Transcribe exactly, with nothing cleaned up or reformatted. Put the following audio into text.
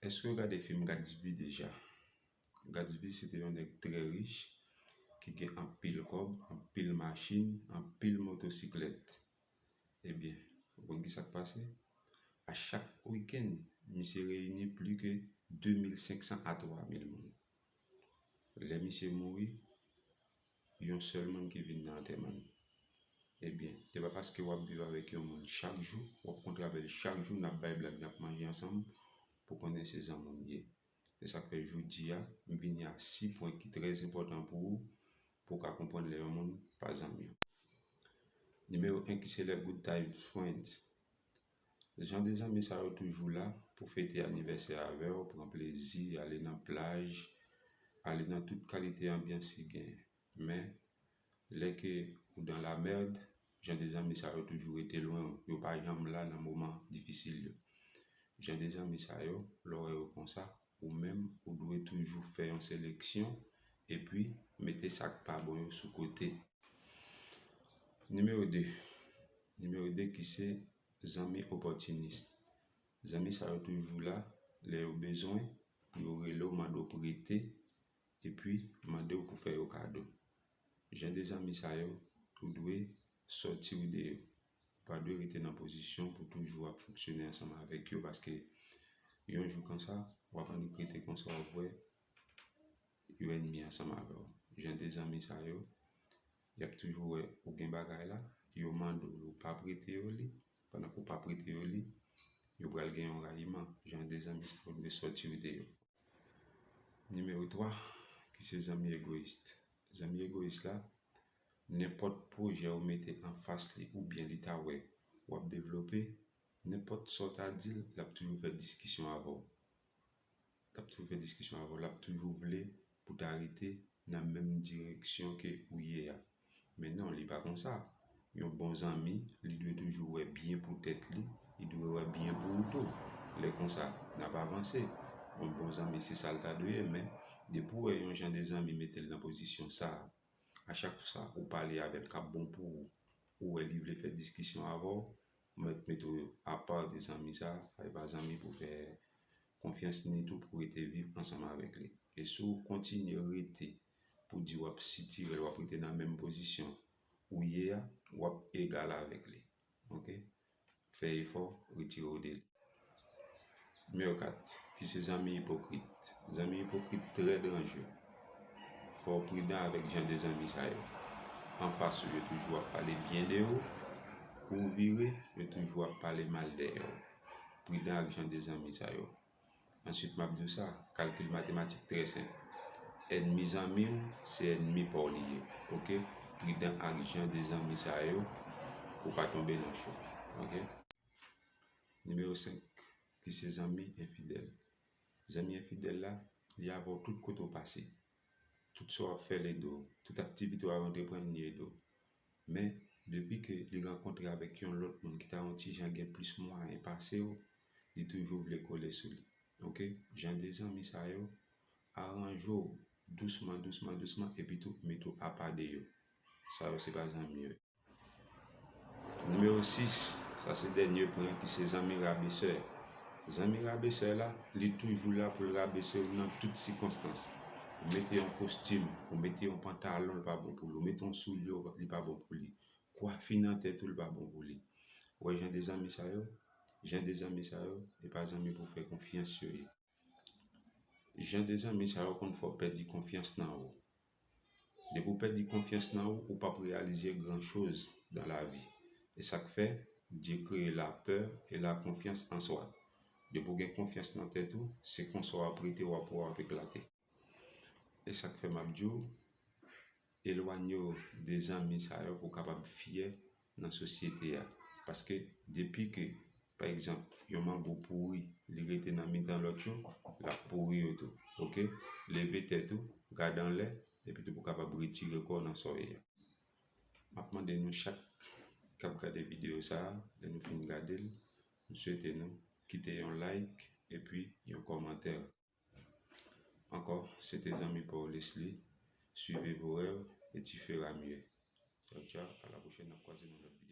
Èske w gade fim Gatsby deja? Gatsby se te yon nèg trè rich ki gen anpil kòb, anpil machin, anpil motosiklèt. Ebyen, ou konn ki sa k pase? A chak wikenn, misye reyini plis ke de mil senk san a twa mil moun. Lè misye mouri, yon sèl moun ki vin nan antèman l. Ebyen, se pa paske w ap viv avèk yon moun chak jou, w ap kontre avè l chak jou, n ap bay blag, n ap manje ansanm, pou konnen se zanmi w li ye. Se sa k fè jodi a, m vini a sis pwen ki trè enpòtan pou ou, pou w ka konprann lè yon moun pa zanmi w. Nimewo en ki se les good time friends. Jan de zanmi sa yo toujou la pou fete anivèsè avè w, pran plezi, ale nan plaj, ale nan tout kalite anbyans ki genyen. Men, lè ke ou dans la merde, jan de zanmi sa yo toujou rete lwen w. Yo pa janm la nan moman difisil yo. Jan de zanmi sa yo, lè w wè yo konsa, ou menm, ou dwe toujou fè yon seleksyon epi mete sa k pa bon yo sou kote. Nimewo de. Nimewo de ki se zanmi opòtinis. Zanmi sa yo toujou la, lè yo bezwen, yo rele w, mande w prete, epi mande w pou fè yo kado. Jan de zanmi sa yo, ou dwe sòti w de yo. Ou pa dwe rete nan pozisyon pou toujou ap fonksyone ansanm avèk yo, paske yon jou konsa, w ap annik rete konsa, w ap wè yo ènmi ansanm avè w. Jan de zanmi sa yo, y ap toujou wè ou gen bagay la, yo mande w, ou pa prete yo li, pandan ke w pa prete yo li, yo pral gen yon rayiman. Jan de zanmi sa yo dwe sòti w de yo. Nimewo twa, ki se zanmi egoyis. Zanmi egoyis la, nenpòt pwojè ou mete anfas li oubyen li ta wè w ap devlope, nenpòt sa w ta di l, l ap toujou fè diskisyon avè w. L ap toujou fè diskisyon avè w, l ap toujou vle pou w ta rete nan menm direksyon ke ou ye a. Men non, li pa konsa. Yon bon zanmi, li dwe toujou wè byen pou tèt li, li dwe wè byen pou ou tou. Lè konsa, n ap avanse. Yon bon zanmi, se sa l ta dwe ye, men depi w wè yon jan de zanmi mete l nan pozisyon sa a, a chak fwa ou pale avè l k ap bon pou ou, ou wè li vle fè diskisyon avè w, ou mèt mete w apa de zanmi sa a, e pa zanmi pou fè konfyans ni tou pou rete viv ansanm avèk li. E si w kontinye rete pou di w ap sitire l, w ap rete nan menm pozisyon ou ye a, w ap egal avèk li. Oke? Fè efò, retire w de li. Nimewo kat, ki se zanmi ipokrit. Zanmi ipokrit trè danjere. Fò w pridan avèk jan de zanmi sa yo. Anfas ou, yo toujou ap pale byen de ou. Kou w vire, yo toujou ap pale mal dèyè w. Pridan ak jan de zanmi sa yo. Answit, m ap di w sa, kalkil matematik trè senp. Ènmi zanmi w, se ènmi pa w li ye. Oke? Pridan ak jan de zanmi sa yo, pou w pa tonbe nan cho. Oke? Nimewo senk, ki se zanmi enfidèl. Zanmi enfidèl la, li avè w tout kote w pase. Tout sa w ap fè, l ede w. Tout aktivite w ap antreprann, li ede w. Men, depi ke li rankontre avèk yon lòt moun ki ta yon ti jan gen plis mwayen pase w, li toujou vle kole sou li. Oke? Jan de zanmi sa yo, aranje w dousman, dousman, dousman, epi tou mete w apa de yo. Sa yo se pa zanmi yo. Nimewo sis, sa se dènye pwen ki se zanmi rabesè. Zanmi rabesè la, li toujou la pou l rabese w nan tout sikonstans. Ou mete yon kostim, ou mete yon pantalon, li pa bon pou li. Ou mete yon soulye, li pa bon pou li. Kwafi nan tèt ou, li pa bon pou li. Ou wè jan de zanmi sa yo? Jan de zanmi sa yo, e pa zanmi pou fè konfyans yo ye. Jan de zanmi sa yo konn fè w pèdi konfyans nan ou. Depi w pèdi konfyans nan ou, ou p ap reyalize gran choz dan lavi. E sa k fè, Dye kreye la pè e la konfyans an swa. Depi w gen konfyans nan tèt ou, se konsa w ap rete, w ap wè w ap eklate. E sa k fè m ap di w, elwanye w de zanmi sa yo pou w kapab fyè nan sosyete a. Paske depi ke, pa egzanp, yon mango pouri, li rete nan mitan lòt yo, l ap pouri yo tou. Oke? Leve tèt ou, gade anlè, epi tou pou w kapab retire kò w nan sa w ye a. M ap mande nou chak k ap gade videyo sa a, lè nou fin gade l, m swete nou kite yon like epi yon kòmantè. Encore, c'était zanmi pa w Leslie. Suivez vos rêves et tu feras mieux. Ciao, ciao. À la prochaine. N ap kwaze nan lòt